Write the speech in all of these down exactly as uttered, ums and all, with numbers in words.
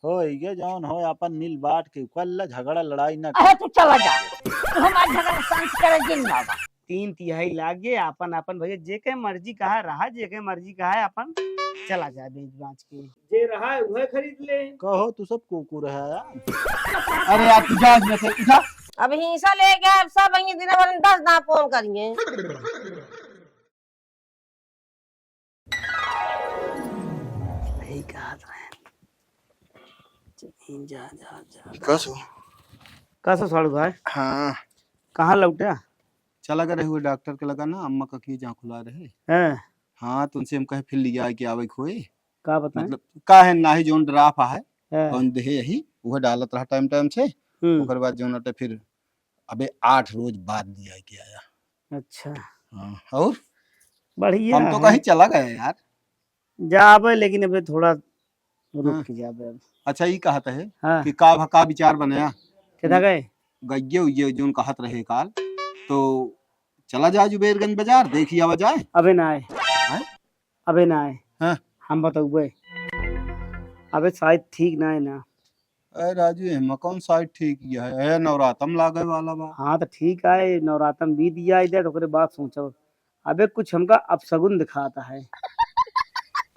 होइगे जौन होए, आपन मिल बांट के कर ला, झगड़ा लड़ाई ना अरे कर। तू चला जा, तू हमार झगड़ा शांत करे जिन बाबा। तीन तिहाई लाग गए, आपन आपन भैया जे के मर्जी कहा रहा, जे के मर्जी कहा है, आपन चला जाए बेच बांच के। जे रहा है वह खरीद ले। कहो तू सब कुकुर है यार। अरे यार तू जा इसमें से, उठा। अब हिंसा लेके आए, अब सब यहीं दिन भर में दस दांत फोन करिए। यही कहत रहे। जमीन जा, जा, जा, जा। कसो? कसो साड़ू भाई? हाँ। कहाँ लौटा? चला गए रहे हुए डॉक्टर के लगा ना, अम्मा का की जहाँ खुला रहे। हाँ। हाँ, तो उनसे हम कहे फिर लिया के आवे खोए। का बताएं? मतलब, का है ना ही जोन ड्राप है, हाँ। कौन देहे यही, वह डालत रहा टाइम टाइम से। हम्म। ओकर बाद जोन अटे फिर अबे आठ रोज बाद लिया के आया। अच्छा। हाँ, और? बढ़िया हम तो है। कहीं चला गए यार। जाबे, लेकिन अबे थोड़ा रुक हाँ। के जाबे अब। अच्छा, ई कहत है हाँ। कि का भा का विचार बनया? केदा गए? गइये उइये जोन कहत रहे काल, तो चला जाए जुबेरगंज बाजार, देखी आवा जाए। अबे ना आए। हैं? अबे ना आए। हाँ। हम बतउबे। अबे शायद ठीक ना है ना। अरे राजू, एमा कौन साइड ठीक किया है? ए, नवरातम लागे वाला बा। हाँ, तो ठीक है, नवरातम बीत गया इधर, तो ओकरे बाद सोचब। अबे कुछ हमका अपशगुन दिखाता है।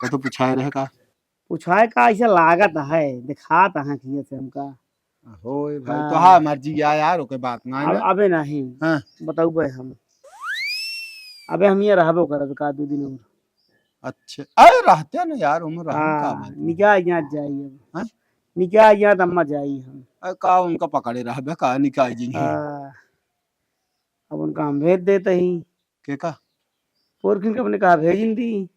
का तो पुछाए रहे का? पुछाए का, ऐसा लागत है, दिखाता है कि ऐसे हमका। होए भाई, हाँ। तो हाँ, मर्जी या यार, ओके बात ना अब, है। अबे नहीं, हाँ। बतउबे हम। अबे हम ये रहबो करब का दो दिन और। अच्छा, अरे रहते ना यार, उम्र रहन का हाँ, बात है। निकाह यहाँ जाई अब। हाँ? निकाह यहाँ तो अम्मा जाई हम। अरे का उनका पकड़े रहबे का, निकाह जी हैं। हाँ, अब उनका हम भेज देते ही। के का? पोरखिन के अपने कहा भेजिन दी।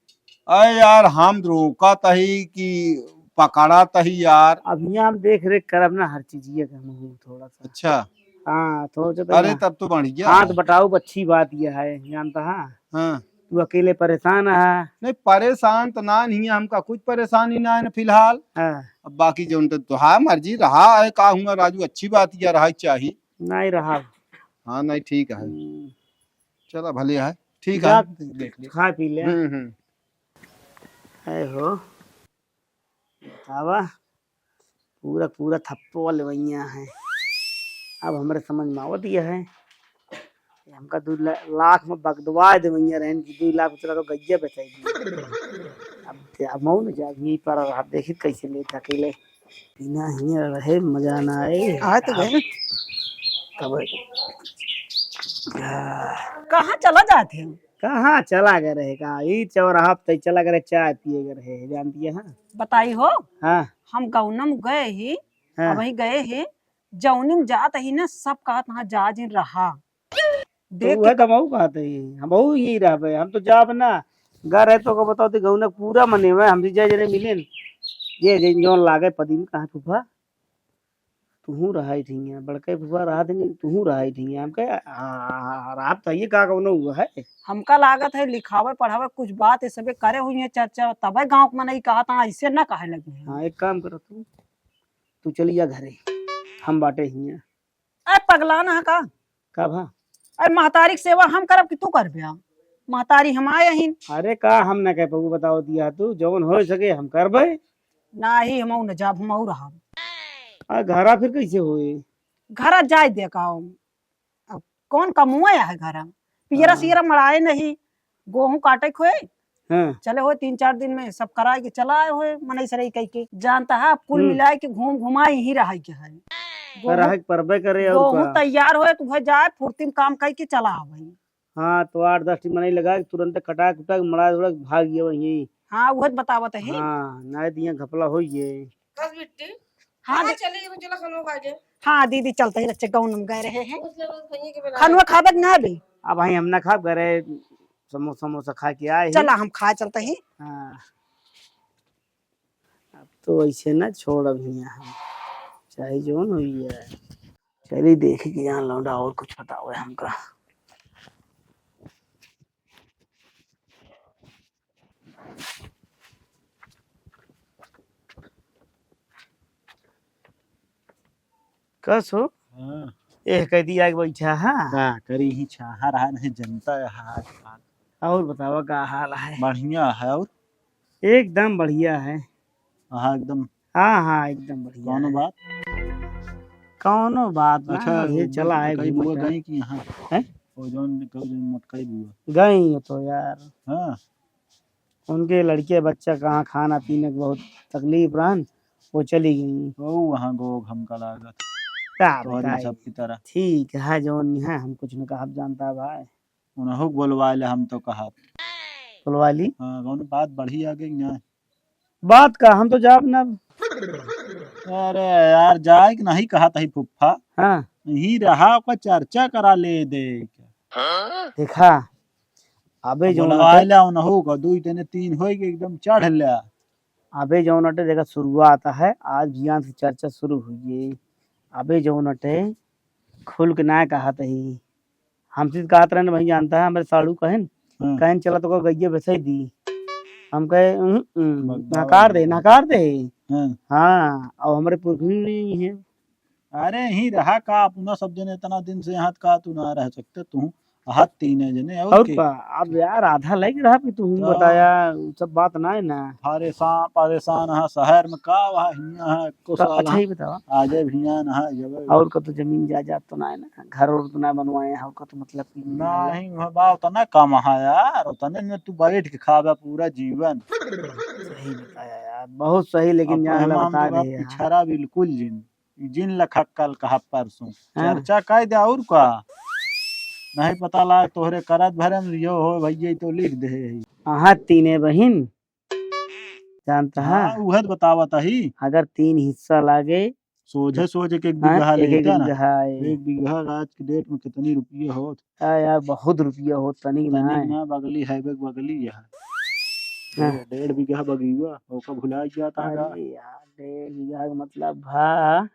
अरे यार, हम रोका तही कि पकड़ा तही यार। अब यहाँ हम देख रेख करब ना हर चीज, ये कहना हूँ थोड़ा सा। अच्छा। हाँ, थोड़ा सा अरे यहाँ तब तो बढ़िया हाथ है। बटाऊ अच्छी बात ये है, जानता है? हाँ। तू अकेले परेशान है। नहीं, परेशान तो ना नहीं है, हमका कुछ परेशानी ना है ना फिलहाल। हाँ। अब बाकी जो उनके तो हाँ मर्जी रहा है, का हुआ राजू, अच्छी बात ये रहा चाहिए। नहीं रहा। हाँ, नहीं ठीक है। हम्म। चला भले है, ठीक जा, है, देख ले। खा पी ले। हम्म, हम्म। है हो, बतावा, पूरा, पूरा थप्पो वाले वैया है। अब हमरे समझ में आवत यह है, हमका दू ला-, लाख में बगदवा देवैया रहन कि दू लाख में चला तो गैया बेचाई दी। अब दे-, अब मऊ न जाब, यही पर अब देखी कैसे लेत अकेले। बिना हियाँ रहे मजा ना आए। आए तो गए। तब कहाँ चला जात है? कहाँ चला गए रहे का? ई चौराहा पे चला गए रहे, चाय पिए गए रहे, जानती है? हाँ। बताई हो? हाँ। हम गौनम गए ही, हाँ। अब वहीं गए ही, जौनी में जात ही ना, सब कहत हाँ जा जिन रहा। तो देख उहे के तो हमहू कहत ही, हमहू यही रहबे, हम तो जाब ना। घर है तो को बताओ, तो गौनक पूरा मने में हम जा जने मिले न। ये जे जौन लागे पदीन कहाँ फूफा? तुहूँ रहा ही ठिया, बड़के फूफा रहा दिन, तुहूँ रहा ही ठिया। हम कहे, "आ, आ, आ, रात तो ये का कौनो हुआ है?" हमका लागत है लिखावे, पढ़ावे, कुछ बात ये सबे करे हुई है चर्चा, तबे गाँव के मनई कहत हाँ, ऐसे ना कहे लगे हैं। हाँ, एक काम कर तू, तू चलिया घरे, हम बाटे हिया। ए, पगला ना का? का भा? अरे महतारी के सेवा हम करब कि तू करबे? महतारी हम आए ही। अरे का हम ना कह पाबू, बताओ दिया तू, जौन हो सके हम करबे। नाही, हमहू न जाब, हमहू रहब। आ, घरा फिर कैसे होए? घरा जाए दे का, अब कौन कमुए है घरा? पियरा हाँ। सियरा मड़ाए नहीं, गोहूं काटे खोए। हाँ। चले होए तीन चार दिन में सब कराए के चला आए होए, मनई सरई कह के। जानता है, अब कुल हम्म। मिलाए के घूम घुमाए ही रहे के है। पर गोहूं, रहे के परबे करे और गोहूं का? तैयार होए तो वह जाए फुर्ती में काम कह के चला आवे। हाँ, तो आठ दस ठी मनई लगा के तुरंत कटा कुटा के मड़ा उड़ा के भाग गया वहीं। हाँ, उहे तो बतावत है। हाँ, नाय दिया घपला होई है। कस बिट्टी? हाँ, हाँ, दे- चले, चला खाना खा के। हाँ, दीदी, चलते ही रच्चे गाँव में गए रहे हैं। उस लेवल भैया के बना खानुआ खाबे कि ना बे? अब भाई हम ना खाब, घरे समोसा, समोसा खा के आए ही। चला, हम खाए चलते ही। हाँ। अब तो ऐसे ना छोड़ब हियाँ हम, चाहे जौन होई जाए। चली देखी कि यहाँ लौंडा और कुछ बतावे हमका। कस हो? हाँ। एह कैदी आके बैठा है। का करी ही छाहा रहा नहीं जनता है हाथ हाथ। और बतावा का हाल है? बढ़िया है और? एकदम बढ़िया है। हाँ, एकदम हाँ, हाँ, एकदम बढ़िया कौनो है। बात? कौनो बात ना, अच्छा, ये वो चला है कई घूमत बुआ है। गई कि यहाँ? हैं? वो जौन कहू जौन मोटकाई बुआ। गई हो तो यार। हाँ। उनके लड़के बच्चा कहाँ खाना पीने के बहुत तकलीफ रहन, वो चली गई। ओ, वहाँ गोग हमका लागत। का तोहरी बताई? सब की तरह। ठीक है, जौन है, हम कुछ न कहब जानता भाई। उनहु के बोलवा ले, हम तो कहब। बोलवा ली? हाँ, कौन बात बढ़ी आ गई ना? बात का, हम तो जाब ना। अरे यार, जाए के नहीं कहत ही फुफ्फा। हाँ। यहीं रहा, ओकर चर्चा करा ले दे। देखा, अबे जौन बोलवा अटे, ले उनहु का, दुई तने तीन होई के एकदम चढ़ ले। अबे जौन अटे, देखा, शुरुआत है, आज भियान से चर्चा शुरू हुई है। अबे जौन अटे, खुल के ना कहत ही। हमसे कहत रहन, भाई जानता है, हमरे साड़ू कहन, हाँ। कहन, "चला तो गइया बेचै दी।" हम कहे, "उहुं, उहुं, बकवा नकार दे, बकवा। नकार दे।" हाँ। हाँ, अब हमरे पुरखी नहीं है। अरे, यहीं रहा का, अपना सब जने इतना दिन से यहाँ का तू ना रह सकते, तू हाथ तीने जने, और और के? का, अब यार, आधा लग रहा कि तू तो बताया, सब बात ना है ना। परेशान, परेशान है, शहर में का वहाँ हियाँ है, एको तो साल अच्छा है, ही बतावा। आजे भी यहाँ ना है, जब और का तो जमीन जायदाद तो ना है ना, घर और तो ना बनवाए हैं, और का तो मतलब कि ना है। नहीं, वह बा उतना कम है यार, उतने में तू बैठ के खाबे पूरा जीवन। सही बताया यार, बहुत सही, लेकिन अब जान ला हम बता तो दे यार। पिछड़ा बिल्कुल जिन। जिन लखक्कल कहा परसों। हाँ। चर्चा कइ दे और का? नहीं पता लाग तोहरे करत भरे में रियो हो भैया तो लिख दे है। अहाँ तीने बहिन जानता है? हाँ, उहे तो बतावत ही। अगर तीन हिस्सा लागे, सोझे सोझे के एक हाँ, बीघा एक, एक लेता ना। बीघा है। एक बीघा आज की डेट में कितनी रुपया होत? आ यार, बहुत रुपया होत, तनी तनी ना है। ना, बगली है, बे बगली है। हाँ। डेढ़, डेढ़ बीघा बगिया, ओका भुला जाता है। अरे यार, डेढ़ बीघा के मतलब भा,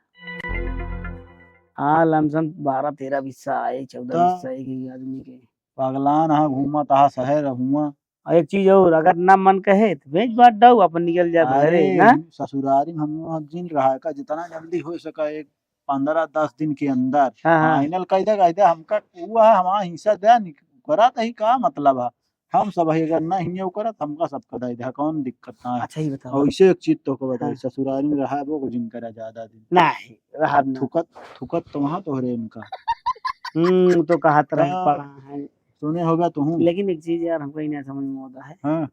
हाँ, लमसम बारह तेरह बिस्सा आए, चौदह तो बिस्सा एक ही आदमी के। पगलान हा घूमत हा शहर हुआ। और एक चीज और, अगर ना मन कहे तो बेच बांट दऊ, अपन निकल जाए बहरे, अरे, ना? ससुरारी में हम लोग जिन रहा है का, जितना जल्दी हो सका, एक पन्द्रह दस दिन के अंदर हाँ, हाँ। फाइनल कह दे, कह दे, हमका वो है, हमारा हिस्सा दे, निक-, करा तो ही का मतलब है? हम सब है, अगर ना हिये ओकरा, तो हमका सबका दे दे, कौन दिक्कत ना है। अच्छा, ही बताओ। और इसे एक चीज तो को बताई, हाँ। ससुरारी में रहा वो को जिन करा ज्यादा दिन। नहीं, रहा ना। थुकत, थुकत तो वहाँ तोहरे इनका। हम्म, तो कहा तरह हाँ। पड़ा है। सुने होगा तुहूँ। लेकिन एक चीज यार, हमको ही नहीं समझ में आता है। हाँ।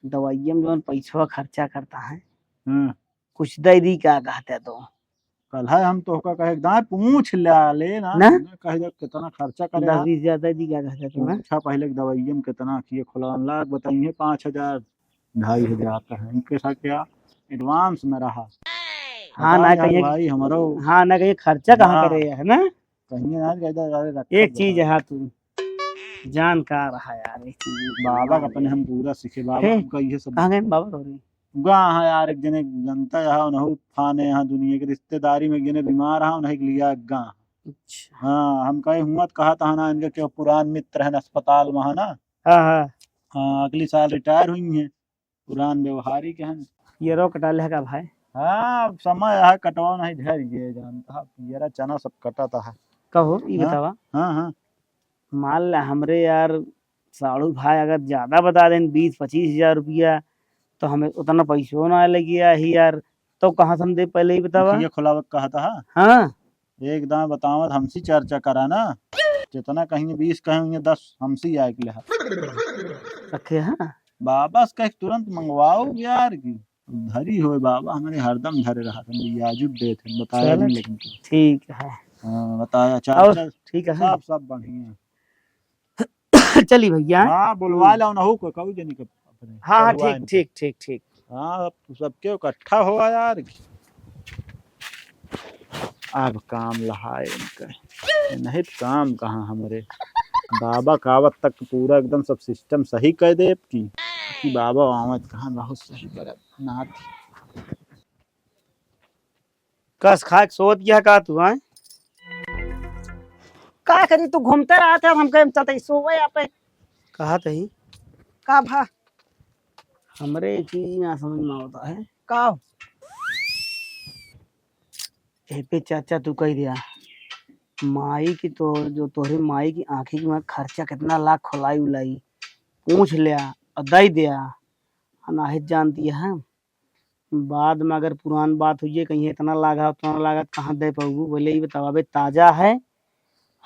दवाइया में जौन पैसवा खर्चा करता है, हाँ। कुछ दे दी का कहते तो? कल है हम तोहका कहे, दाएं पूछ ल्या ले ना, ना? ना कहे जा कितना खर्चा करे दस आप। बीस हजार दे दी का कहते तो, ना? पूछा पहले कि दवाइया में कितना किए खुला लाख बताइए, पाँच हजार, ढाई हजार का है। इनके साथ क्या एडवांस में रहा? हाँ, बता ना यार कहिए, भाई, हमारो हाँ, ना कहिए खर्चा कहाँ हाँ। करे है ना? कहिए ना, कहता, "अरे रखा एक चीज बता।" है तू, जान का रहा यार, एक चीज बाबा का अपने हम पूरा सीखे, बाबा हैं? हमका ये सब कहाँ गए बाबा तोरे? गा हाँ यार, एक जने जनता यहाँ, उन्हों फाने यहाँ दुनिया के रिश्तेदारी में एक जने बीमार हा, उन्हें लिया गा। अच्छा। हाँ, हम कहे हुआ तो कहा था ना, इनके क्यों पुरान मित्र हैं अस्पताल में, है ना? हाँ, हाँ। हाँ, अगली साल रिटायर हुई हैं। पुरान व्यवहारिक हन। पियरो कटा लेहा का भाई? हाँ, अब समय है, कटवा नहीं धर ये जानता है, पियरा चना सब कटत है। कहो, ई हाँ? बतावा। हाँ, हाँ। मान ला हमरे यार साढ़ू भाई अगर ज्यादा बता देन बीस पच्चीस हजार रुपया, तो हमें उतना पैसो ना लगिया ही यार, तो कहाँ से हम दे पहले ही बतावा? मुखिया खुलावत कहत है। हाँ। एक दाएं बतावत हमसी चर्चा करा ना, जितना कहीं बीस कहेंगे दस हमसी आए के लेहा। रखे हाँ। बाबा से कह के तुरंत मंगवाओ यार की धरी होए बाबा, हमरे हरदम धरे रहा था, याजुब देत है, बताया चलो, नहीं लेकिन तो। ठीक है। हाँ, बताया, और चर्चा ठीक है। सब, सब बढ़िया। चली भैया। हाँ, बोलवा ला उनहु को, कहू जनी के अपने हाँ, हाँ, परिवार ठीक, में। ठीक, ठीक, ठीक। हाँ, अब तू सबके इकट्ठा हो यार। अब काम लहाए इनका। नहीं तो काम कहाँ हमरे। बाबा का आवत तक पूरा एकदम सब सिस्टम सही कर दे की। कि बाबा आवत कहाँ बहुत सही करत। नाथ। कस खाए के सोवत गया का तू, आय? का करी, तू घूमते रहत है, हम कहे चलते सोवे यहाँ पे। कहा तही? का भा? हमरे एक चीज ना समझ में आवता है। का? ए पे चाचा तू कह दिया, माई की तो, जो तोहरे माई की आँखी की मैं खर्चा कितना लाख खोलाई उलाई, पूछ लिया और दे दिया, अनाहित जान दिया है। बाद में अगर पुरान बात हुई है, कहीं इतना लागा, उतना लागा, कहाँ दे पाऊबू? बोले, "ई बतावा, अबे ताजा है,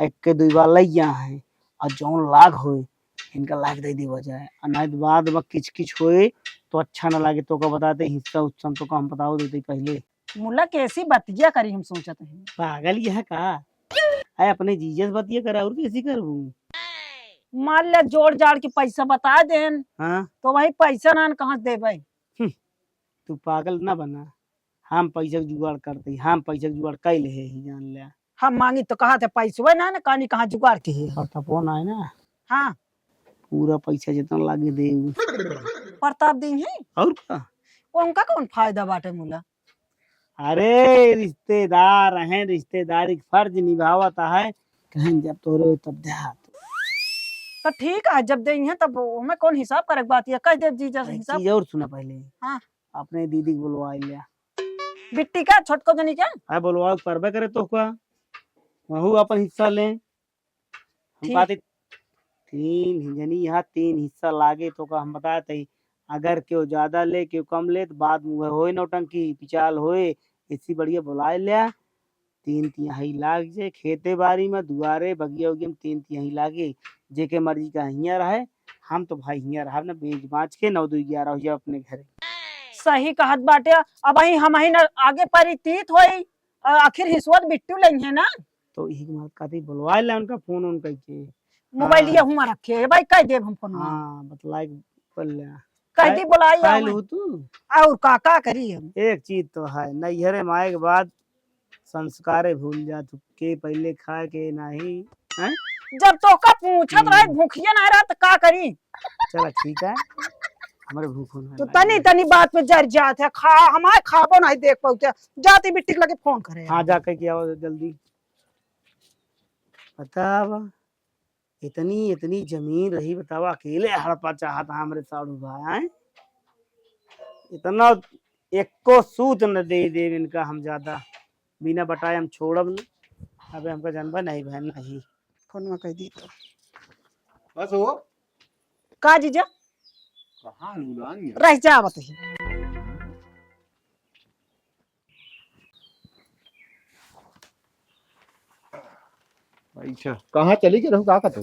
आ एक के दुई बार लइया है, और जौन लाग होए, इनका लाग दे देवा जाए, और नहीं तो बाद में किच किच होए, तो अच्छा ना लागे।" तो का बताते हिस्सा उस्सा तो का हम बताओ देते पहले। मुला कैसी बतिया करी हम सोचत हैं। पागल यह का? है अपने जीजा से बतिया करा, और कैसी करबू? मान ले जोड़ जाड़ के पैसा बता देन, हाँ। तो वही पैसा नान कहाँ से देबे? हम्म, तू पागल ना बना, हम पैसा के जुगाड़ करते, हम पैसा के जुगाड़ कर ले ही जान ले। हम मांगी तो कहा थे पैसवे ना, ना कानी कहाँ जुगाड़ के है। प्रतापो ना है ना? हाँ। पूरा पैसा जितना लागे दे। प्रताप दी है? और का? उनका कौन फायदा बाटे मुला? अरे, रिश्तेदार हैं, रिश्तेदारी के फर्ज निभावत है, कहें जब तोरे तब देहात। तो ठीक है, जब देइहैं तब ओमे कौन हिसाब करे के बात है, कह देब जीजा से अरे, हिसाब। चीज और सुना पहले। हाँ। अपने दीदी के बुलवा लिया। बिट्टी का, छोटको जनी का? अरे, बुलवा परबे करे तो का, वहू अपन हिस्सा ले। हम ठीक। कहते तीन ही जनी यहाँ तीन हिस्सा लागे तो का हम बताते ही, अगर केहू ज्यादा ले, केहू कम ले, तो बाद में वह होए नौटंकी, पिचाल होए, इसी बढ़िया बुलाए ले, तीन तिहाई लाग जाए, खेते बारी में, दुआरे, बगिया उगिया में तीन तिहाई लागे, जेके मर्जी का हियाँ रहे, हम तो भाई हियाँ रहब ना, बेच बाच के नौ दो ग्यारह हो जाए अपने घरे। सही कहत बाटे, अब ही हम ही ना आगे परी तीत होई, अ, आखिर हिस्सा तो बिट्टू लेइहैं ना। तो यही के मारे कहते बुलवा ले उनका फोन उन करके। मोबाइल हाँ। ये हुआ रखे है भाई, कह देब हम फोन में। हाँ, बतला के बोल ले। कह दी बुलाई खाए आओ। लू तू? और का, का करी हम? एक चीज तो है, नैहरे में आए के बाद संस्कारे भूल जा तू, के पहले खाए के नहीं, हैं? जब तो का पूछत हम्म। रहे, भूखिया ना रहा तो का करी? चला ठीक है, हमारे भूख होना तो है। तनी तनी बात पे जर जात है, खा, हमारे खाबो नहीं देख पाउते, जाती बिट्टी के लगे फोन करे। हाँ, जा कह के आओ जल्दी। बतावा, इतनी, इतनी जमीन रही, बतावा, अकेले हड़पा चाहत हा हमरे साढ़ू भाई, हैं? इतना एको सूत न दे देब इनका हम ज्यादा, बिना बटाए हम छोड़ब न। अबे हमका जनबा नहीं बहन, नहीं। फोन में कह दी तो। बस हो। का जीजा? कहाँ लुलान ये? रह जा, आवत ही। अच्छा, कहाँ चली गई रहू, का कहते?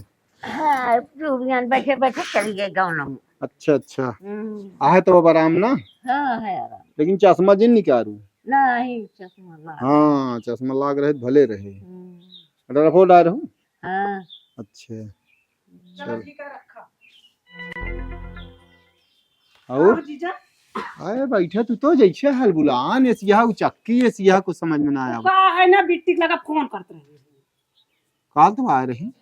हाँ, रूबियान बैठे बैठे चली गई गाँव में। अच्छा, अच्छा। हम्म। आहे तो अब आराम ना? हाँ, है आराम। लेकिन चश्मा जिन निकारू। नहीं, चश्मा लाग। हाँ, चश्मा लाग रहे तो भले रहे। हम्म। रखो डाल रहू? हाँ। अच्छा। चलो चल। ठीक है, रखा। और? हाँ, जीजा। अरे बैठा तू तो जैसे हलबुलान, एसिया उचक्की, एसिया कुछ समझ में ना आया। का है ना, बिट्टी के लगा फोन करत रहे। काल तो आए रही।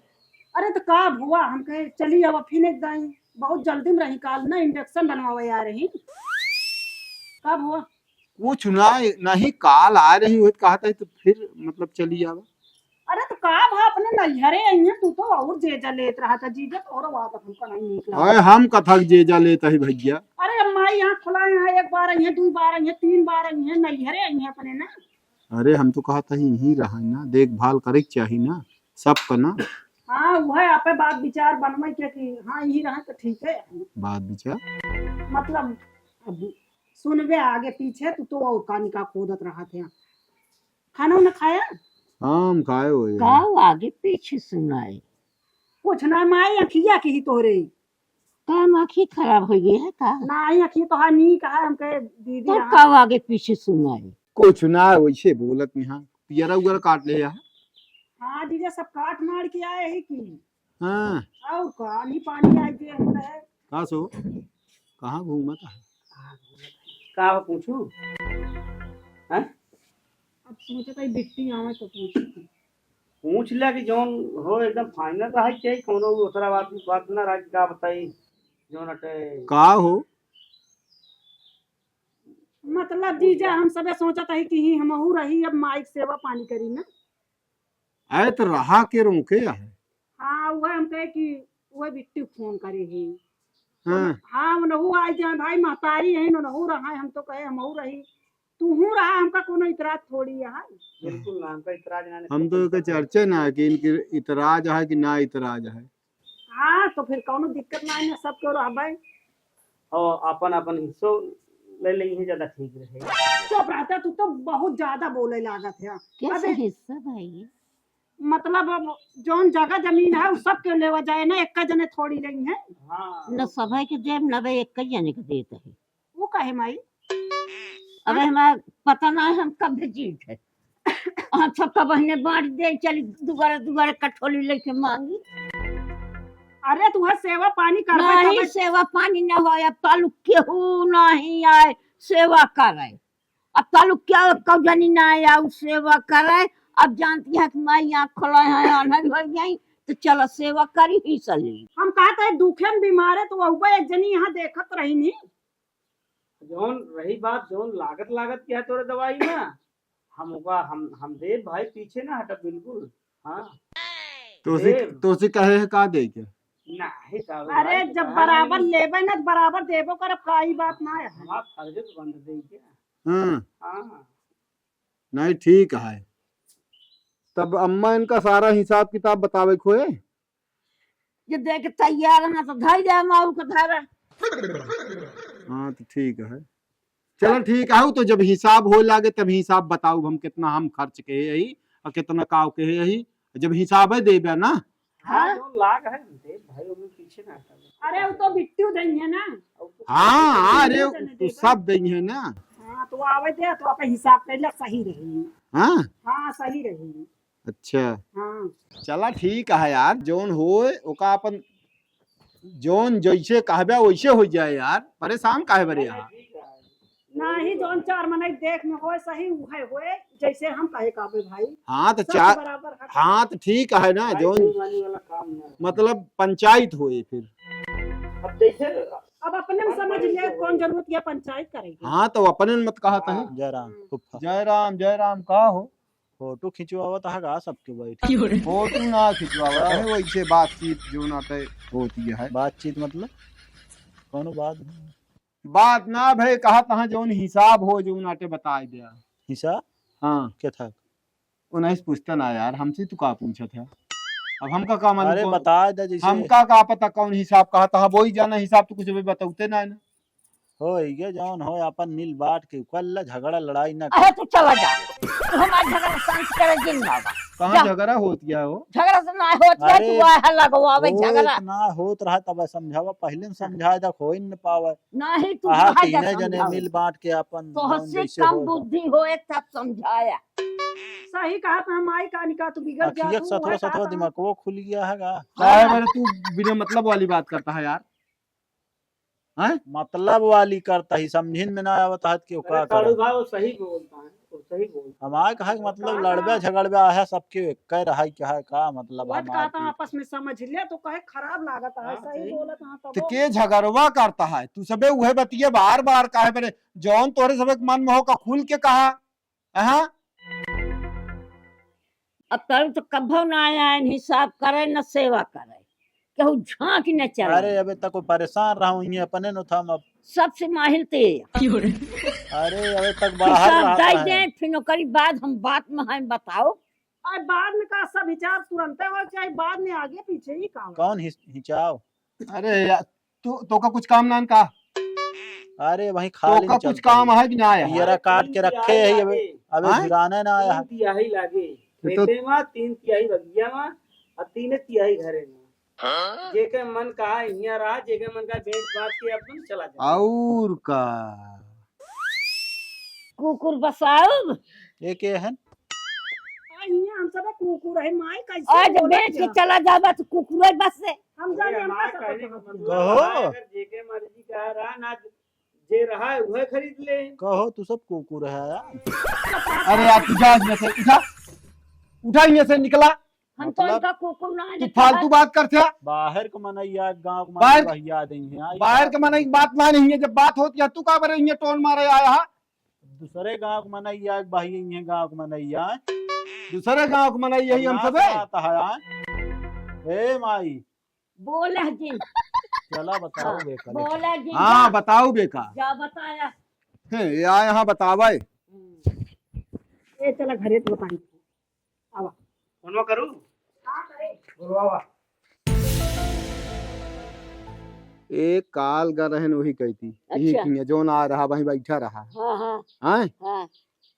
अरे तो का भुआ, हम कहे चली अब फिर एक दाई, बहुत जल्दी में रही, काल ना इंजेक्शन बनवावे आ रही। का भुआ? कुछ ना, नहीं, काल आ रही होत कहत है तो फिर मतलब चली आवा। अरे तो का भा, अपने नैहरे आई हैं, तू तो और जेजा लेत रहा था, जीजा तो और बात हमका नहीं नीक लगा। अरे हम कथक जेजा लेत ही भैया। अरे अम्मा यहाँ खुला, यहाँ एक बार आई हैं, दो बार आई हैं, तीन बार आई हैं, नैहरे आई हैं अपने ना। अरे हम तो कहत ही यहीं रहा ना, देखभाल करे के चाही ना सबका ना। हाँ, वह आपे बात विचार बनवे के कि हाँ यही रहा तो ठीक है। बात विचार? मतलब अब सुनबे आगे पीछे, तू तो और कानी का खोदत रहा थे। खाना उना खाया? हाँ, हम खाए हुए हैं। का आगे पीछे सुनाए? कुछ ना माई, अखिया की ही तोहरे। का आँखी खराब हो गई है का? ना, अखिया तोहार नीक है, हम कहे दीदी तब यहाँ। का आगे पीछे सुनाए? कुछ ना, वैसे बोलत नहीं हाँ। पियरा उगरा काट ले यहाँ। हाँ, जीजा सब काट मार के आए ही की। हाँ। और का, आनी पानी आई जे होता है। का सो? कहाँ घूमत है? का हो पूछू? हैं? अब सोचत है बिट्टी आवे तो पूछू। पूछ ले कि जौन हो एकदम final रहे के, कौनो दूसरा बात, बात ना रहे, का बताई, जौन अटे। का हो? मतलब जीजा, हम सबे सोचत है कि ही हमहू रही, अब माई के सेवा पानी करी ना। आए तो रहा के रोके है। हाँ, वह हम कहे कि वह बिट्टी फोन करे ही। हाँ। हाँ, उनहू आई जाए भाई, महतारी है, उनहू रहा, हम तो कहे हमहू रही, तूहू रहा, हमका कोनो इतराज थोड़ी है। बिल्कुल ना, हमका इतराज ना, हम तो एकर चर्चा ना है कि इनके इतराज है कि ना इतराज है। हाँ, तो फिर कौनो दिक्कत ना है ना, सब केहू रहबे। और अपन अपन हिस्सो ले ले, यही ज्यादा ठीक रहे। चुप रहता, तू तो बहुत ज्यादा बोले लागत है। कैसे अबे हिस्सा भाई? मतलब अब जौन जगह जमीन है, उ सब के लेवा जाए ना, एक जने थोड़ी लेई है। हाँ। न सभा के देब, न बे एक जने के देत है। वो काहे माई? अबे हमार पता ना है हम कब जीत है। हम सब का बहिने बांट दे, चली दुबारा दुबारा कठोली लेके मांगी। अरे तू है सेवा पानी करबे नहीं, तबे। सेवा पानी ना होए, अब तालुक केहू नहीं आए सेवा करे। अब तालुक क्या कौ जनी ना आए उ सेवा करे। अब जानती है कि माई आँख खोला है, आन्हर हो जाई, तो चला सेवा करी ही सली। हम कहते हैं दुखे में बीमार है तो वहुआ एक जनी यहाँ देखत रही नहीं। जौन रही बात, जौन लागत लागत क्या तोरे दवाई ना, हम ओका, हम, हम देब भाई, पीछे ना हटब बिल्कुल। हाँ। तोसे, देब। तोसे कहे है का दे के? नहीं, तब अरे, भाई, जब काहे बराबर नहीं? लेबे ना, तो बराबर देबो करब, का ई बात ना है। हमार फर्ज तो बंद दे के। हाँ। हाँ। नहीं, ठीक है। तब अम्मा इनका सारा हिसाब किताब बतावे खोए? ये देख तैयार ना तो धई दे माऊ के धरा। हाँ, तो ठीक है। चलो ठीक है, तो जब हिसाब हो लागे तब हिसाब बताऊ हम, कितना हम खर्च के यही और कितना काव के यही, जब हिसाब है देबे ना। हाँ, हाँ। जो लाग है दे भाई, ओमे पीछे ना हटा। अरे, वो तो बिट्टू दई है ना। हाँ, हाँ, अरे, बिट्टू दई तू है। सब दई है ना। हाँ, तो आवे दे, तो अपन हिसाब कर ले, सही रही। हाँ? हाँ, सही रही। अच्छा। हाँ। चला ठीक है यार, जौन होए, ओका अपन जौन जैसे कहबे वैसे हो जाए यार, परेशान काहे बरे यहाँ? नहीं, जौन चार मनई देख में होए सही, उहे होए, जैसे हम कहे कहबे भाई। हाँ, तो सब चार, बराबर हक। हाँ, तो ठीक है ना, भाई, जौन बेईमानी वाला काम ना। मतलब पंचायत होए फिर। अब जैसे अब अपने में समझ ले, कौन जरूरत है पंचायत करेगी? हाँ, तो अपने में मत कहत है। हाँ। जय राम, फुफ्फा। जय राम, जय राम, का हो? फोटो खिंचवावत है का सबके बैठ? क्यों रे? फोटो ना खिंचवावत है, वैसे बातचीत जो ना तय होती है। बातचीत मतलब? कौनो बात? बात ना भाई, कहा तहाँ जौन हिसाब हो, जौन आटे बताए दिया। हिसाब? हाँ। के था? उन्हें से पूछता ना यार, हमसे तू का पूछत है? अब हमका का मालूम अरे कौन, बताए दे जैसे हमका का पता कौन हिसाब कहा था, वही जाना हिसाब तो कुछ भी बतौते ना है ना। हो, ये जौन हो, अपन मिल बांट के कर ले, झगड़ा लड़ाई ना अरे, तू चला जा। तू हमार झगड़ा शांत करे जिन बाबा। कहाँ जा। झगड़ा होत गया हो? झगड़ा से ना होत गया, अरे, तू आया लगवावे होत झगड़ा। ना होत रहा, तब समझावा, पहले न समझाए दा, खोई न पावे। नहीं, तू आहा, कहाँ जा तीने जने समझावे? मिल बांट के अपन तोहसे जौन जैसे कम हो। बुद्धि होए, तब समझाया। सही कहा था, माई का निका तू बिगड़ जा, अखिया तू सथवा उहे सथवा कहा था। दिमागवा खुल गया है का? काहे बरे तू बिना मतलब वाली बात करता है यार? हैं? मतलब वाली करता ही, समझिन में ना आवत है कि वो अरे का कालू करे। भाई, वो सही बोलता है, वो सही बोलता है। हमार कहा कि मतलब का लड़बे कहा? झगड़बे आहे, सबके एक कह रहा है कि है का मतलब वो हमार कहता की। आपस में समझ ले तो कहे खराब लागत है, हाँ, सही सही। बोलत हाँ तो तब के झगड़वा करता है? तू सबे उहे बतिये बार बार काहे बरे? जौन तोरे सबे के मन में हो का खुल के कहा। हाँ? अब तब तो कभो ना आए, आए न हिसाब करे, न सेवा करे, केहू झांक न चले। अरे, अबे तक वो परेशान रहा हूँ, ये अपने न था, हम अब सबसे माहिल ते। अरे, अबे तक बाहर हिसाब रहता दे है। दे, फिर ओकरी बाद हम बात में हैं, बताओ। अरे, बाद में का सब हिसाब तुरंते हो, चाहे बाद में आगे पीछे ही का हो? कौन हिस-, हिसाब? अरे यार, तू, तोका कुछ काम नान का? अरे वही खाली तोका कुछ चलता काम है। है कि ना आया? पियरा काट के रखे है, अबे, अबे हाँ? जुराने ना आया है। तीन तिहाई लागे। ये तो खेते में, तीन तिहाई बगिया में, और तीन तिहाई घरे में। हाँ? जेके मन कहा हियां रहा, जेके मन कहा बेच बाच के अपन चला जा। और का? कुकुर बसाउब? ये के हन? आ, हियां हम सब कुकुर है, माई कैसे आज बोलत बेच के जा? चला जाबा तो कुकुर है बस से। हम जाने अरे, हम हमार का कहने का सकत मतलब कहो। है, अगर जेके मर्जी का रहा ना, जे रहा है, वह खरीद ले। कहो, तू सब कुकुर है यार। अरे यार, तू जा यहाँ से, उठा। उठा यहाँ से, निकला। हम तो मतलब इनका कुकुर ना तू है, फालतू बात करते हैं। बाहर के मनई या गाँव के बाहर मनई बहिया दे हैं, आई बाहर बात के मनई की बात ना नहीं है, जब बात होती है, तू का बरे यहाँ टोन मारे आया है? दूसरे गाँव के मनई या बहिया, गाँव के मनई या। दूसरे गाँव के मनई यही हम सबे। बात है, हाँ? ए माई, बोला जिन। चला बताओ हाँ, बे, कल बोला जिन, हाँ, जा। बताओ बे का। जा बताया। हे, या यहाँ बतावे। हम्म। ए, चला घरे तो बताई। आवा। फोनवा करू? हाँ, करे। बोलवावा। एक काल ग रहन वही कहती, यही अच्छा। किया जौन आ रहा वहीं बैठा रहा। हाँ, हाँ। हैं? हाँ।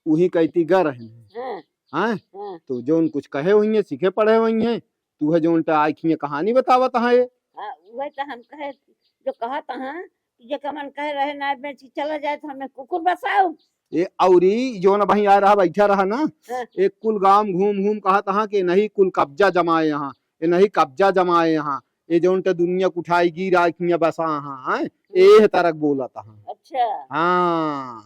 वही कहती ग रहन। हाँ। हैं? हाँ। तो जौन कुछ कहे हुई है, सीखे पढ़े हुई है, तू है जौन टा आई खिया कहानी बतावत है। हाँ, वही तो हम कहे, जो कहत हाँ, जे कमन कहे रहे ना बेची चला जाए तो हमें कुकुर बसाओ। ए, औरी जौन वहीं आ रहा, बैठा रहा ना, हाँ। एक कुल गांव घूम घूम कहत हाँ कि नहीं कुल कब्जा जमाए यहाँ, ये नहीं कब्जा जमाए यहाँ, ये जौन टा दुनिया कुठाई गिर आई खिया बसा हाँ, हैं? हम्म। एह तरक बोलत हाँ। अच्छा। हाँ।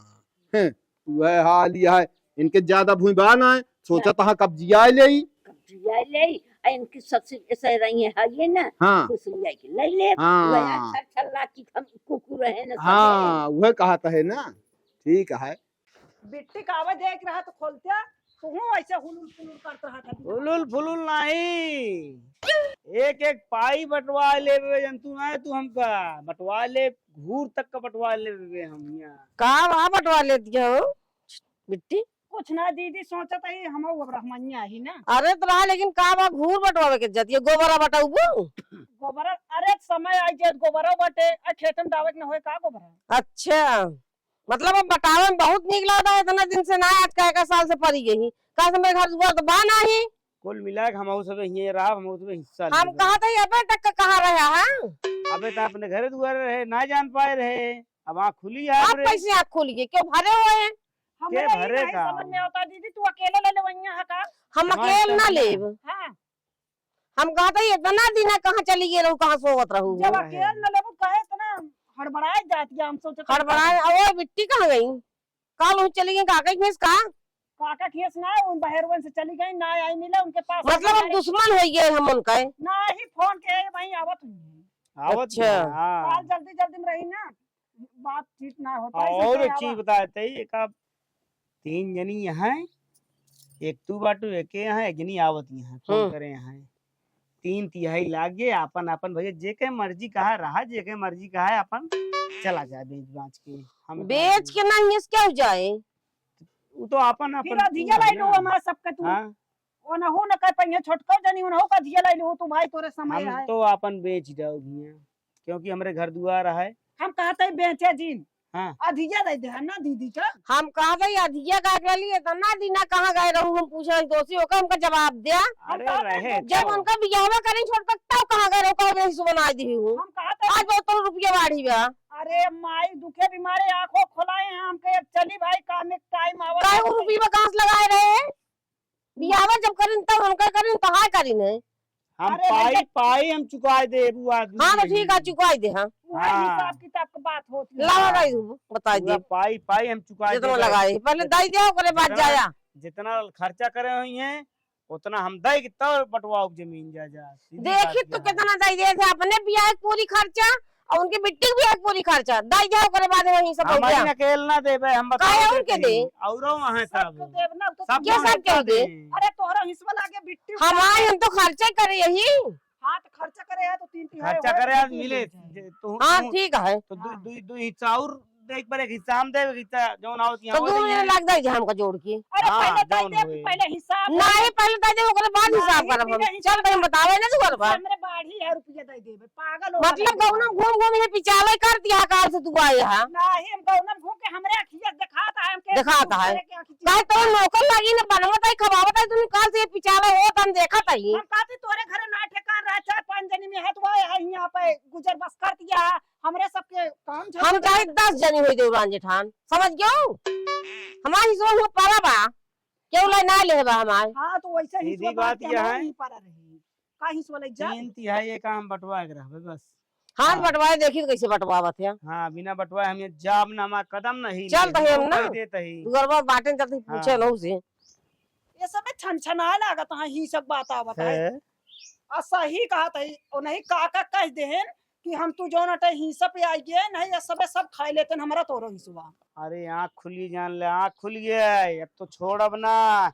हैं, वह हाल यह है, इनके ज्यादा भूमि बा ना है, सोचत हाँ। हाँ कब्जिया ले। कब्जिया ले, आ इनकी ससुर ऐसे रही है, है ये ना, हाँ। कुछ ले के ले ले, हाँ। वह अच्छा अच्छा लागी हम कुकुर है ना, सब हाँ, है। वह कहत है ना, ठीक है। बिट्टी का आवाज देख रहा तो खोलत्या, तू हूँ ऐसे हुलुल फुलुल करत रहा था। हुलुल फुलुल नहीं, एक एक पाई बंटवा लेबे जंतु ना है तू हमका, बंटवा ले, घूर तक का बंटवा लेबे हम यहाँ। का बा बंटवा लेत हो बिट्टी? कुछ ना दीदी, सोचत ही हम अब रहमनिया ही ना। अरे तो रहा, लेकिन का बा घूर बंटवावे के जतिये गोबरा बटाउबू? गोबरा, अरे समय आई जे गोबरा बटे, आ खेतन दावत न होए का गोबरा? अच्छा। मतलब, अब बटावे में बहुत नीक लागता है, इतना दिन से ना, आज का एक साल से परी गई। का समय घर दुआर तो बा नाही। कुल मिला के हमहू सब हिये रहब, हमहू सब हिस्सा हम लेबे। कहत ही, अबे तक का कहाँ रहा है? अबे तो अपने घरे दुआरे रहे, ना जान पाए रहे। अब आँख खुली है आप रे। कैसे आँख खुली है? क्यों भरे हुए हैं? हमरे के ही भरे नहीं का? समझ में आवता दीदी, तू अकेले ले लेवइया है का? हम हमारे अकेले ना साथ में। लेब। हाँ। हम कहत ही, इतना दिन है, कहाँ चली गई रहू, कहाँ सोवत रहू? जब अकेल न लेबू, काहे इतना हड़बड़ाए जात गया? हम सोचत हड़बड़ाए, ओ बिट्टी कहाँ गई? काल उ चली गई काका के खेस का? काका खेस ना, उन बहेरवन से चली गई, ना आई मिले उनके पास। मतलब अब दुश्मन होइ गए हम उनका? ना ही फोन के, वहीं आवत हुई। आवत अच्छा। ना, हाँ। काल जल्दी जल्दी में रही ना, बातचीत ना होता है, और इसलिए एक चीज आवा। बताए तई, एक आप तीन जनी यहाँ, एक तू बाटू, एक यहाँ, एक जनी आवत यहाँ, फोन हम्म। करे यहाँ। तीन तिहाई लाग गए, आपन, आपन भैया, जेके मर्जी कहा रहा, जेके मर्जी कहा है, आपन चला जाए बेच बाच के। हम बेच के नहीं, इस क्या हो जाए? वो तो आपन, फिर आपन अधिया लाई लो ना। हमारे सबके तू। हाँ। ओनहु न कर पहिया छोटको जनी, ओनहु का अधिया लाई लो, तू भाई तोरे समय हम है। तो आपन बेच जाओ भैया, क्योंकि हमरे घर दुआर है। हम कहत ही बेचे जिन। हाँ। अधिया दे दे, है ना दीदी का? हम कहत ही अधिया का एकरा लिए इतना दिना कहाँ गए रहू, हम पूछे दोषी होकर हमका जवाब दिया। अरे हम कहत ही रहे जब तो। उनका बियाहवा करी छोड़ तक तब कहाँ गए रहू, कब नहीं सुबह आई दी हूँ। हम कहत ही आज बहुत तो रुपया बाढ़ी बा। अरे माई दुखे बीमारे आंखों खोलाए हैं हमके, अब चली भाई काम में टाइम आवा। काहे वो रुपया कहाँ से लगाए रहे? बियाहवा जब करिन तब हमका करिन, तो हाय करिन है। हम अरे पाई, भैया। पाई हम चुकाए देबू आदमी हाँ, तो के। ठीक है, चुकाई दे, हाँ। वही हाँ। हिसाब किताब के बात होती है। लावा हाँ। दाई दू, बताई पूरा दे। पाई, पाई हम चुकाए जितना देबे। लगाए, पहले जित-, दाई दे, ओकरे बाद जितना, जाया। जितना खर्चा करे हुई हैं, उतना हम दे के तब बंटवाओ जमीन जायदाद। सीधी बात देखी तू है। कितना दाई दे थे, अपने बियाह के पूरी खर्चा और उनके बिट्टी के बियाह के पूरी खर्चा। दाई दे, ओकरे बाद वहीं सब हो हम गया। अकेले ना देबे, हम बताओ काहे उनके देते दे? हैं। औरो वहाँ सब। सबको देब ना, तो सबको ये सब हम कह दे दे। अरे तोहरा हिस्सा लागे बिट्टी हमारे, हम तो खर्चा करे यही। हाँ, तो खर्चा करे है तो तीन तिहाई खर्चा होए करे तो आज तीन मिले, दिन जाए। जे तू, हाँ, तू, ठीक है। तो दु-, हाँ। दु-, दु हिस्सा और दे, एक बार एक हिस्सा हम दे, एक हिस्सा जौन आवत तो यहाँ दो हो महीने जाए। लग जाए जे हमका जोड़ के। अरे, हाँ, पहले दे जौन दे, होए। पहले हिसाब नहीं, पहले दे दे, ओकरे बाद नहीं, हिसाब करब हम। पहले चल, हिसाब भाई, हम बतावे ना तू करबा। हमरे बाढ़ी है, रुपया दे देबे, पागल हो मतलब, गया। गौनम घूम घूम ये पिचावे कर दिया, काल से तू आए हा। नहीं, हम गौनम घूम के हमरे अखिया दिखाता है, हमके दिखाता है। करे के आँखी चीज काहे तो नौकर लागी न बनवत है, खवावत है, तुम काल से ये पिचावे हो, त हम देखत है। हम कहते तोरे घरे ना ठेकान रहा, चार पाँच जनी में है, तू आए है यहाँ पे गुजर बस कर दिया है। हमरे सबके काम हम झगड़ा चाहे दस जनी होई देवरान जेठान, समझ गयो? हमार हिस्सा हुआ पारा बा, केहू लाई ना लेहे बा हमार। हाँ, तो वैसे ही सीधी बात यह है। नहीं पारा रही। का हिस्सा ले जा। तीन तिहाई ये काम बंटवा के रहबे बस। हाँ, हाँ। बंटवाए देखी तो कैसे बंटवावत है। हाँ, बिना बंटवाए हम ये जाब ना, हमार कदम नहीं चल ले, तो हम वो ना। कह देते ही। दुअरवा बाटेन चलते पूछे हाँ। नहु से। ये सब में छनछना लागत है, ही सब बात आवत है। है। आ सही कहत है, ओ नहीं काका कह देहन कि हम तू जौन अटे हिस्सा पे आई गए, नहीं ये सबे सब खाई लेते हैं, हमारा तोरो हिस्सा। अरे आँख खुली जान ले, आँख खुल गया, अब तो छोड़ब ना,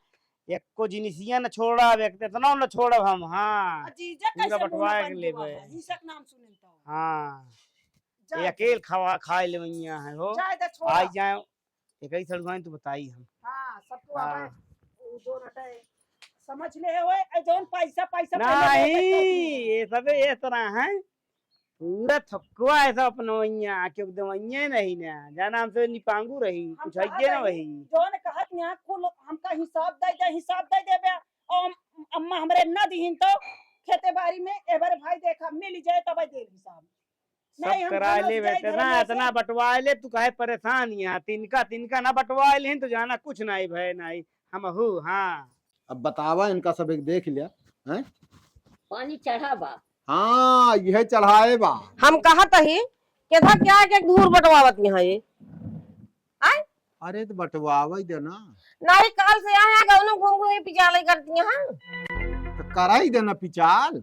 एको जिनिसिया न छोड़ब, एक इतना न छोड़ब हम, हाँ। आ जीजा पूरा कैसे मुंह बंटवा के बन लेबे। हुआ है, हिस्सा के नाम सुने तो। हाँ। जा ये दे। अकेल खावा, खाए ले मैया है हो। जाए दे, छोड़ा। आई जाए, एक ही सड़ुआइन तो बताई हम। हाँ, सबको हाँ। आवे, वो जो रटे, समझ ले होए, ए जौन पैसा, पैसा पहले नहीं, लेते तो ये सबे ये तरह हैं। पूरा थकुआ है सब अपनवैया, क्यों दवैया नहीं ना, जाना हमसे निपांगू रही, हम कुछ है कहत ना हई, वही। जौन कहत यहाँ कुल हमका हिसाब दे दे, हिसाब दे देबे। अम-, अम्मा हमरे ना दिहिन तो खेते बारी में एबर भाई देखा मिल जाए तब दे हिसाब। सब नहीं, हम करा घरों ले से जाए, बेटे, घरों ना में से। इतना बंटवा ले, तू काहे परेशान यहाँ? तिनका, तिनका ना बंटवा लेहिन तो जाना कुछ नहीं भय नहीं। हम हो, हाँ। अब बतावा, इनका सब एक देख लिया, हैं? पानी चढ़ा बा। हाँ, यह चढ़ाए बा। हम कहत ही, केथा क्या के धूर बंटवावत यहाँ ये? आय? अरे, तो बंटवावे दे ना। नहीं, काल से यहाँ गौनम घूम घूम के पिचालई करती हैं। तो कराई दे ना पिचाल।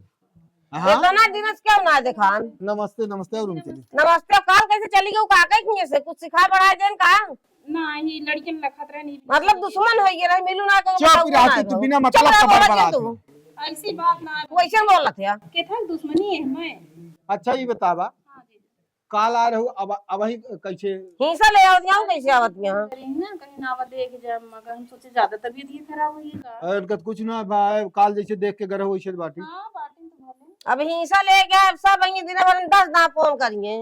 हाँ? इतना दिन से क्यों ना देखान? नमस्ते, नमस्ते, और उनके लिए। नमस्ते, काल कैसे चली गई? का कही से कुछ सिखा पढ़ा देन का? नाही, लड़कियन लखत रहे, नहीं। मतलब दुश्मन हो गया रहे, मिलू ना तो चुप बताओ रहा ना तू, तो। बिना चुप मतलब रह, का बोला बड़बड़ात तू। है। ऐसी बात ना है। वैसे बोलत है। केथा दुश्मनी है हमें। अच्छा, ये बतावा, हाँ जी। काल आ रहो, अब, अब वही कैसे? हिंसा ले आवत यहाँ, कैसे आवत यहाँ? कहीं ना, कहीं ना आवा देख जा, मगर हम सोचे ज्यादा तबीयत ये खराब हुई है का? अरे, इनका तो कुछ ना भाई, काल जैसे देख के गए हो, वैसे बाटी। हाँ, बाटी तो भले। अब हिंसा ले गया, अब सब वहीं दिन भर में दस ना फोन करिए।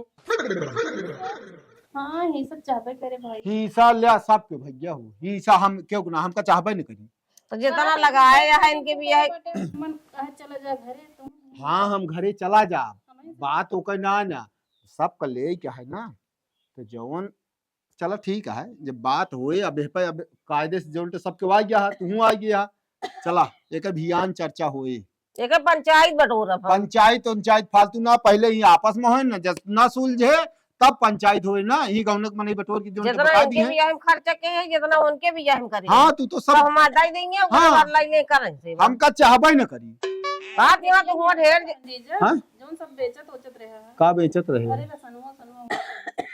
हाँ, हिंसा चाहबे करे भाई। हिंसा ले सबके भैया हो, हिंसा हम क्यों ना, हमका चाहबे नहीं करी। तो जितना हाँ, लगाए तो यहाँ इनके भी है। मन कहे चला जा घरे तुम। हाँ, हम घरे चला जा। हमें से बात ओकर ना, ना, सबका ले क्या है ना, तो जौन, चला ठीक है, जब बात होए, अब एह पे अब कायदे से जौन तो सबके आ गया है, तू आ गया है, चला, एक अभियान चर्चा होए। एक पंचायत बटोरब हम। पंचायत, पंचायत फालतू ना, पहले ही आपस में होए ना, जब ना सुलझे, तब पंचायत होए ना, ही गौनक मनई बटोर के जौन तो जितना बता इनके दी है। भी हम खर्चा के हैं, जितना उनके भी हम करें। हाँ, तू तो सब सब हम अदा ही देंगे, ओकरे हाँ। बाद लाई नहीं करें से। हमका चाहबे न करी। बात यहाँ तो हुआ ढेर। जीजा, हाँ? जौन सब बेचत ओचत रहे हैं। का बेचत रहे? अरे, रसनुआ, सनुआ।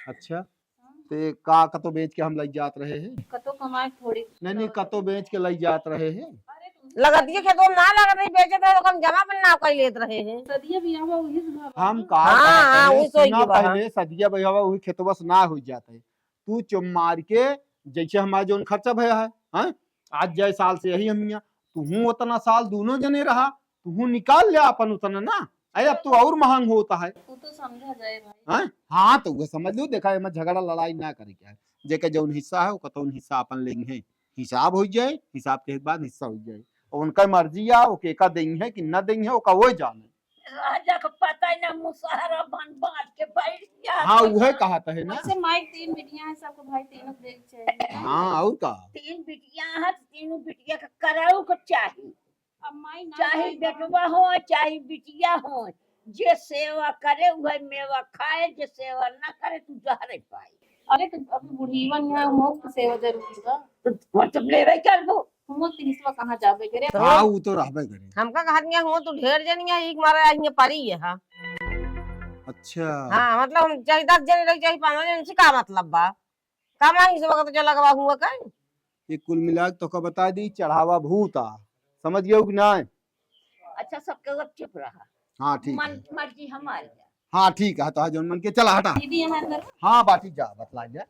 अच्छा। हाँ। ते का कतो बेच के हम लई जात रहे हैं? कतो कमाए थोड़ी। नहीं, नहीं, कतो बेच के लई जात रहे हैं। अरे, तुम लगत ये खेतवा में ना लगत रही, बेचत रहे, तो हम जमा पर ना कर लेत रहे हैं। सदिया बियाहवा वही से भवा हम ना। का हाँ, कहत हाँ, है, वही सोई सुना के बा। पहले सदिया बियाहवा वही खेतवा से ना हो जात है। तू चुप मार के, जैसे हमारा जौन खर्चा भया है, हाँ? आज जाए साल से यही हम यहाँ, तुहूँ उतना साल दोनों जने रहा, तुहूँ निकाल ले अपन उतना ना। अरे, अब तो और महंग होता है। वो तो समझा जाए भाई। हाँ? हाँ, तो वो समझ लो, देखा, एमा झगड़ा लड़ाई ना करे के है। जेके जौन हिस्सा है, ओका तौन हिस्सा अपन लेंगे। हिसाब हो जाए, हिसाब के बाद हिस्सा हो जाए। और उनका मर्जी आ, ओके का देंगे कि ना देंगे, ओका वो जाने। राजा का पता ही ना, मुसहरा बन बांट के बैठ गया। हाँ, उहे कहा था है ना। वैसे माई तीन बिटियां हैं, सबको भाई तीनों के देख चाहिए। हाँ, और का? तीन बिटियां हैं, तो तीनों बिटिया का कराऊ को चाहिए। अब माई ना चाहे करे बेटवा हो, चाहे बिटिया हो, जे सेवा करे, उहे मेवा खाए, जे सेवा ना करे, तू जहरे पाए। अरे, तो अभी बुढ़ीवन यहाँ मुफ्त सेवा जरूरी बा। तो मतलब लेवे करबो। मुफ्त हिस्सा कहाँ जाबे करे? हाँ, वो तो रहबे करे। हमका कहत नहीं हुआ, तू ढेर जनिया, एक मारा यहाँ परी है, हाँ। अच्छा। हाँ, मतलब हम चाहे दस जने रही, चाहे पाँच जने, उनसे का मतलब बा? कमाई से वक्त जो लगवा हुआ का? ये कुल मिला के तोका बता दी, चढ़ावा भूत आ। समझ गयो कि ना? अच्छा, सबके वक्त चुप रहा। हाँ, ठीक मन है। मर्जी हमारी है। हाँ, ठीक है, तो जौन मन के चला हटा। दीदी, हमारे घर। हाँ, बाटी जा, बतला जा।